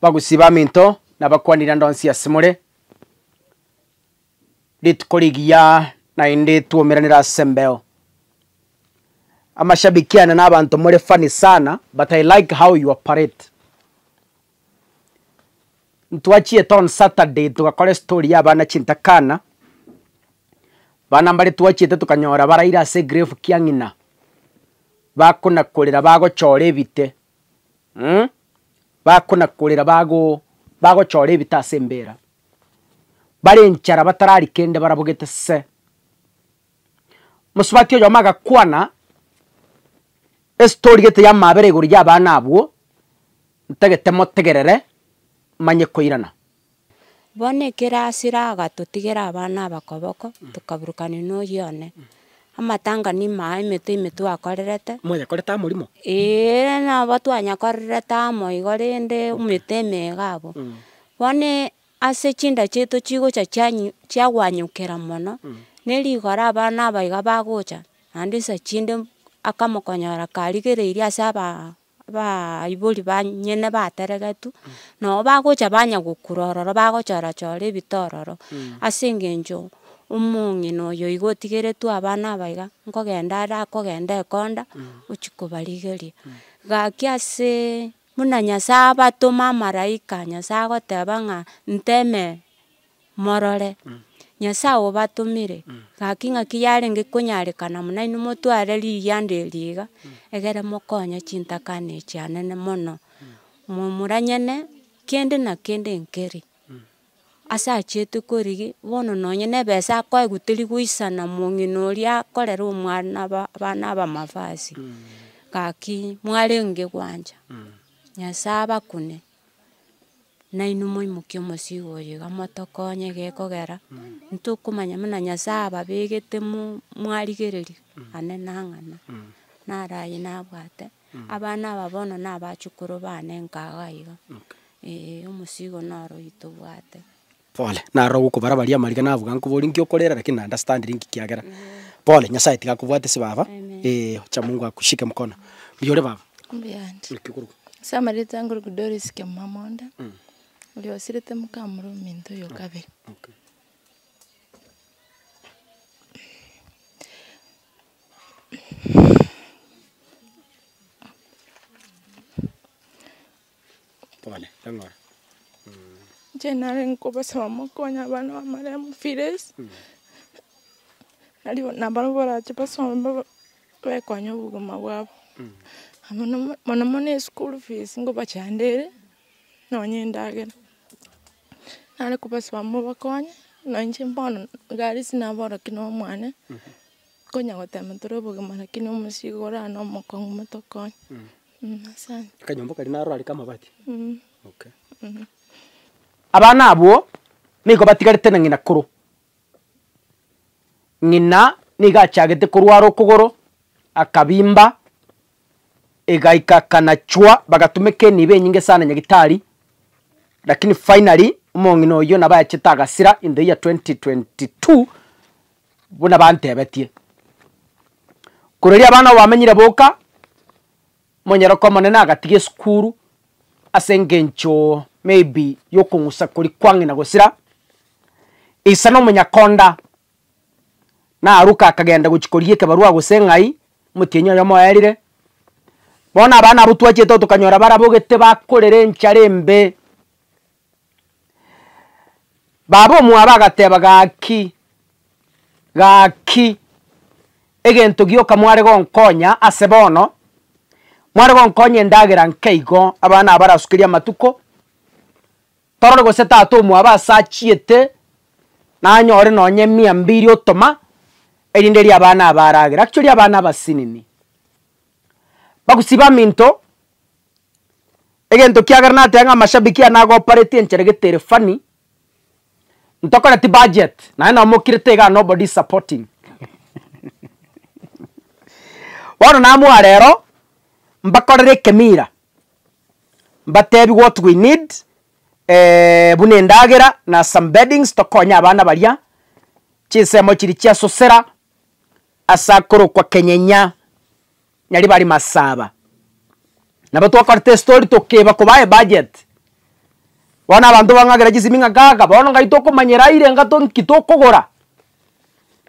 Bagusii baminto, nabakwanire ande onsi ase more, rituko rigiya naende twaumeranire ase embeo. Amashabiki ane na abanto more funny sana but I like how you operate. Ntwachiete on Saturday togakora estory ya abana chintakana, abana mbare twachiete tokanyora baraire ase egrave kia ng'ina, bakona korera bagochora ebite. Bakona korera bago bagochora ebite ase embera, bare enchara batarari kende barabogete se. Mosubati oyomo agakwana, estory gete ya amabera igoro ya abana abwo, ntagete motegerere, manye koirana. Bono ekero asire agatotigera abana aba koboko, tokaburukania na oyio one. Amatanga nimaa emete ime twakorerete. Mwayakorete amo rimo? Eeh nabo twanyakorerete amo igo rende emete ime iga abwo. Bono ase chinda chiaito chigocha chianyi chiagwanyokera mono, na erigoro abana aba iga bagocha, naende nsa chinde akamokonyora karigereirie ase abaa. Abaibori banyene bateregetwe, nabo bagocha banya gokura ororo bagochora chora ebite ororo, ase eng'encho omong'ina oyo igo otigeretwe abana aba iga, nkogenda are akogenda ekonda, ochia kobarigeria. Gaki aseee buna nyasaye abatoma amaraika, nyasaye agoteba ng'a nteme morore, Nyasaye obatomire, gaki ng'aki yarenge konyarekana buna inwe motware rigianda eri iga, egere mokonye chintakana echi anene mono. Momura nyene, kende na kende nkeri, ase achiete korigia, bono nonye na ebesa akoegwa teri goisana mong'ina oria akorera omwana ba abana aba mavazi, gaki mwarenge gwancha, Nyasaye abakune. Nainwe moimokie omosigo oyo iga motokonye gekogera, ntokomanya buna Nyasaye ababegete mo mwarigereria ane nang'ana, naro aywo nabwate, abana aba bono na abachukuru bane nka iga iga, eh omosigo noro oywo tobwate. Pole, naro ogokobara baria amariga nabuga nkoboria nki okorera lakini na understandiri nki kiagera. Pole, Nyasaye tiga akobwate ase baba, eh wacha Mungu akushike mkono. Mbuya ore baba? Mbuyande. Naki okorokwa? Ase amarieta nkorokwa Doris Kemamonda, oria osirete mokamura ominto oyo kabere. Okay. Pole, tang'ora. Inche nare nkobasaba mokonye abana ba marehemu Phyllis, nario nabarabwo barache basome babe bekonye obogima bwabo. Mono mo mono mono eschool fees ngobachanda ere, nonye endagera. Nare kobasaba mobakonye, na inche bono iga aria naborokia na omwane, nkonya gotema tore obogima lakini omosigo ore aa na omokong'u motokonye. Asante. Akanyomba karia naro are kamabati? Okay. Abana abwo nigo batigarete na ng'ina koro. Ng'ina nigo achagete korwara okogoro, akabimba, egaika akanachwa, bagatumeka enibo enyinge sana nyagetari, lakini finally omong'ina oyio nabo achete agasira in the year 2022, buna bantebetie. Korwa riria abana abo bamenyire boka, Omonyaroka omonene agatiga esukuru ase engencho maybe yokong'usa koria kwa ng'ina gosira, ise na omonyakonda, naruka akagenda gochia korigia ekebarua gose ng'ai, omotienyi oyomo oerire, bono abana abwo twachete tokanyora barabogete bakorera enchara embe. Baba omwabo agateba gaki, gaki, egento gioka mware gonkonya ase bono, mware gonkonya endagera nke igo, abana aba barasukerie amatuko, torore gose tata omwabo ase achiete, nanyore nonye mia mbiri otoma, erinde erio abana aba baragere. Actually abana abasinini, bagusii baminto. Egento kiagera nateba ng'a amashabiki aya nagoparetie enchera gete ere funny, ntokoreti budget, naende nabo mokirete igaa nobody is supporting bono namoa rero, mbakorere ekemira, mbatebi what we need, buna endagera na some beddings tokonye abana baria, chinsemo chiria chia sosera, ase akorokwa kenyenya. Nyaribari masaba. Nabo twakorete estory tokeba kobaa ebudget. Bono abanto bang'akera chisimi ng'a kaka bono ngai tokomanyera aire enga to nki tokogora?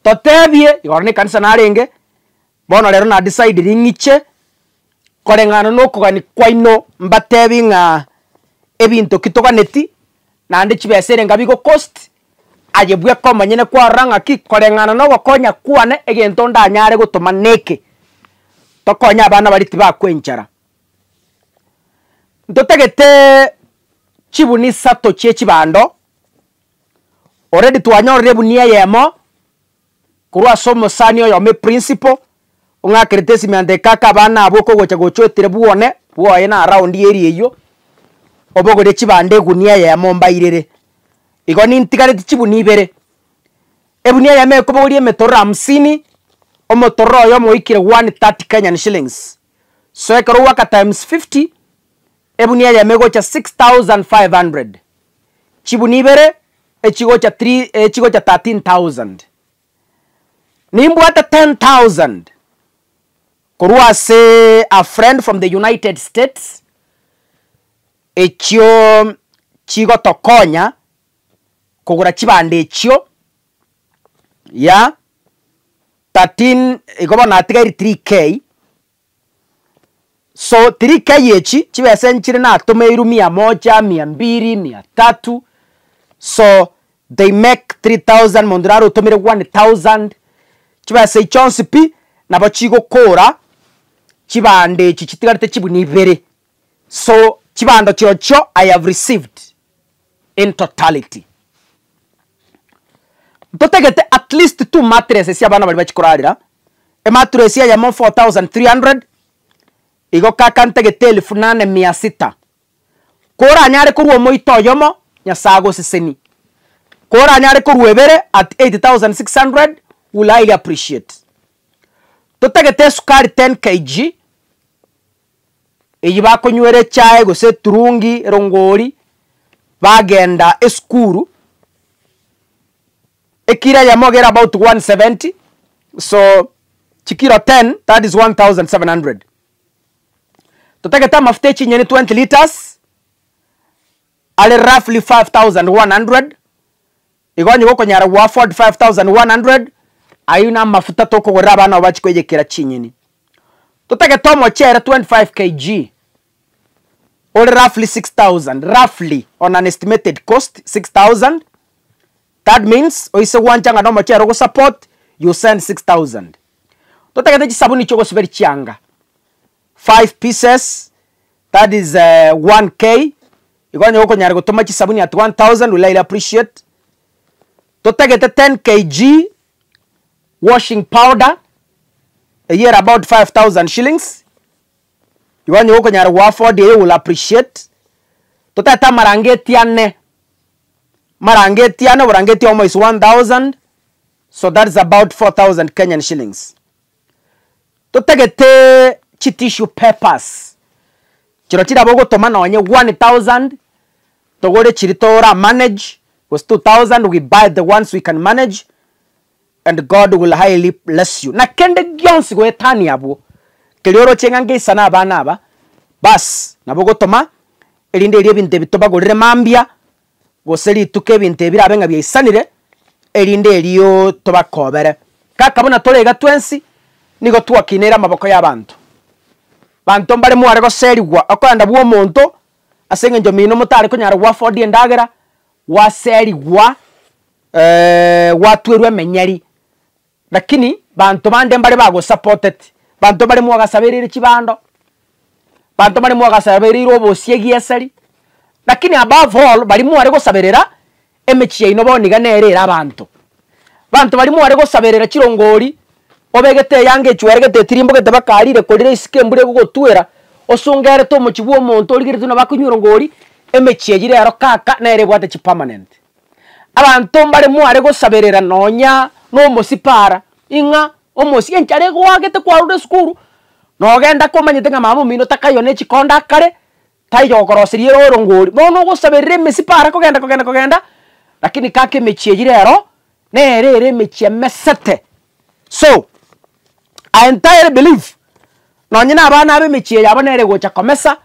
Totebie, igoro na ekanisa narenge, bono rero na decidiri ng'iche, koreng'ana na okogania kwaino mbatebi ng'a ebinto ki toganeti, naende chibesa ere enga bigocost, aye bweka omonyene kwarora ng'aki koreng'ana na ogokonya kwane egento ndanyare gotoma neke, tokonye abana baria tibakwa enchara. Ntotageteee chibuni isato chie chibando, already twanyorire ebuni eyemo, korwa ase omosani oyomo eprinciple, ong'akerete esimi ante kaka abana abwo okogocha gocha oetire bwone, bwoye na around area eywo, obogorie chibando egunia eyemo mbairere. Igo nintigareti chibuni ibere, ebuni eyemo ekobogoria emetororo hamsini, omotororo oyomo oikire 130 Kenyan shillings. So ekero ogoaka times 50, ebuni eyemo egocha 6500, chibuni ibere echigocha three echigocha 13000. Nimbwate 10000 korwa ase a friend from the United States, echio chigotokonya kogora chibando echio ya 13 igo bono natigaire 3K, so 3K echi chibesa nchire natomeirwe mia moja, mia mbiri, mia tatu, so they make 3000 monto naro otomire 1000, chibesa echi chionsi pi, nabo chigokora chibando echi chitigarete chibuni ibere, so chibando chirochio I have received in totality. Ntotagete at least two mattresses ase abana baria bachia korarera, emattress eyemo 4300, igo kaka ntagete elfu nane mia sita. Koranyare korwa omoito oyomo, Nyasae agosesenie. Koranyare korwa ebere at 8600, will highly appreciate. Totagete esukari 10 kg, eyio bakonywera echae gose eturungi, erongori, bagenda esukuru, ekiro eyemo iga ere about 170, so chikiro 10 that is 1700. Totagete amafuta ya chinyeni 20 litres, are roughly 5100, igo onye gokonyara go afford 5100, ayio na amafuta tokogorera abana abo bachie koiyekera chinyeni. Totagete omochere 25 kg, ore roughly 6000, roughly on an estimated cost 6000, that means oise gwancha ng'a na omochere ogosupport, you send 6000. Totagete chisabuni chia ogosiberia chianga, five pieces, that is 1K, igo onye gokonyara gotoma chisabuni at 1000 will highly appreciate. Totagete 10 kg washing powder, eyio ere about 5000 shillings, igo onye gokonyara go afford eyio will appreciate. Totagete amarangeti ane, marangeti ane oborangeti obomo is 1000, so that is about 4000 Kenyan shillings. Totagete chitissue papers, chiro chirabe ogotoma nonye 1000, togore chiria tora manage, gose 2000 we buy the ones we can manage, and God will highly bless you. Na kende gionsi goetania abwo, keria oroche ng'a ngeisane abana aba, baas nabo ogotoma, erinde erio ebinto ebi tobagorere mambia, gose rituko ebinto ebi birabe ng'a biaisanire, erinde erio tobakobere. Kaka buna tore iga twensi, nigo twakineire amaboko y'abanto. Banto mbare mware goserigwa okoenda bwa omonto, ase eng'encho mino motare konyara go afford endagera, gwaserigwa gwatwerwa emenyeri, lakini banto bande mbare bagosapoteti, banto mbare mwagasabereire chibando, banto mbare mwagasabereire obosie egieseri, lakini above all baria mware gosaberera, emechie yaino bono iga nere ere abanto. Abanto baria mware gosaberera chirongori, obegete eyanga echweregete etirimbogete mpaka arire korire isiko embura egogotwera, osongerete omochie bwa omonto origeretie buna bakonywa erongori, emechie eyio rero kaka nere ebwate chipermanent. Abanto mbare mware gosaberera nonya na omosipara, ing'a omosie enchara egoagete kwarure esukuru, nogenda komanyete ng'a mama omino takaiyo ne chikonda akare, taiyo gokoroseria ere orongori, bono ogosaberera emesipara kogenda kogenda kogenda, lakini kaka emechie eyio rero, nere ere emechie emesete. So, I entirely believe, nonye na abana aba emechie yabo nere egocha komesa,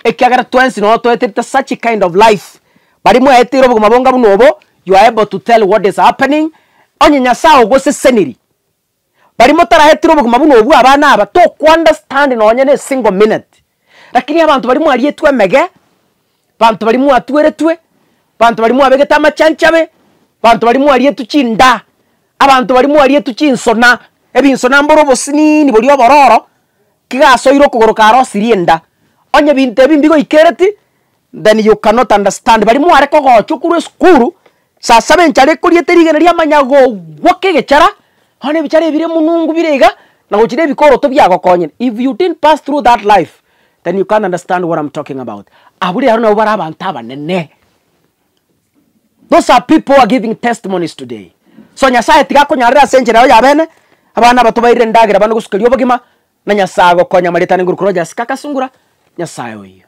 ekiagera twensi noo toeterete such kind of life. Baria mwaeteire obogima bonga buna obo, you are able to tell what is happening, onye Nyasaye ogoseseniri, baria motaraetire obogima buna obwo abana aba, toko understand nonye na esingle minute. Lakini abanto baria mwarietwe emege, banto baria mwatweretwe, banto baria mwabegete amachanchabe, banto baria mwarietwe chinda, abanto baria mwarietwe chinsona, ebinsona mbore obosiniini boria obororo, kigasoire okogoro karosirie enda. Onye ebinto ebi mbigoikereti, then you cannot understand. Baria mware kogochwa korwa esukuru, saa saba enchara ekoriete rigena riamanya gogwoka egechara, bono ebichara ebi bire munungu bire iga, na gochia na ebikoroto biagokonyire. If you didn't pass through that life, then you can't understand what I'm talking about. Abwo rero nabwo bare abanto abanene. Those are people who are giving testimonies today. So Nyasaye tiga akonyarere ase enchera yago ya bene, abana aba tobairire endagera bande gosukeria obogima, na Nyasaye agokonye amaretane nguru korwa Rogers Kaka Sungura, Nyasaye oyio.